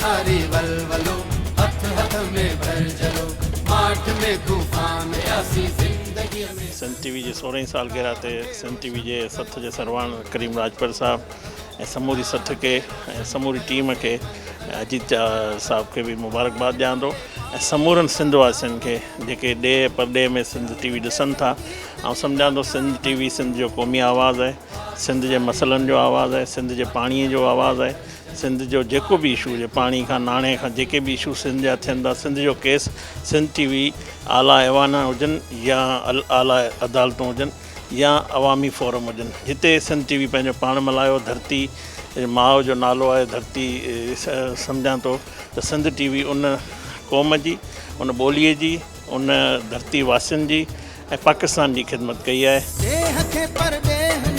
ساري ولولو، هٿ هٿ ۾ ڀرجهلو، ماٺ ۾ طوفان آياسين زندگيء ۾. سنڌ ٽي وي جي سورهين سالگرهه تي سنڌ ٽي وي جي سٿ جي سرواڻ ڪريم راڄپر صاحب ۽ سموري سٿ کي ۽ سموري ٽيم کي اجيت صاحب کي به مبارڪباد ڏيان ٿو ۽ سمورن سنڌ واسين کي جيڪي ڏيهه پرڏيهه ۾ سنڌ ٽي وي ڏسن ٿا آئون سمجهان ٿو سنڌ ٽي وي سنڌ جو قومي آواز آهي سنڌ جي مسئلن جو آواز آهي سنڌ جي پاڻي جو آواز آهي سنڌ جو جيڪو به اشو هجي پاڻي کان ناڻي کان جيڪي به اشو سنڌ جا ٿين ٿا سنڌ جو ڪيس سنڌ ٽي وي اعليٰ ايوان هجن يا اعليٰ عدالتون هجن يا عوامي فورم هجن جتي سنڌ ٽي وي پنهنجو پاڻ ملهايو ڌرتي ماء جو نالو آهي ڌرتي سمجهان ٿو ته سنڌ ٽي وي ان قوم جي ان ٻولي جي ان ڌرتي واسين جي ۽ پاڪستان جي خدمت ڪئي آهي. ڏيهه کي پرڏيهه.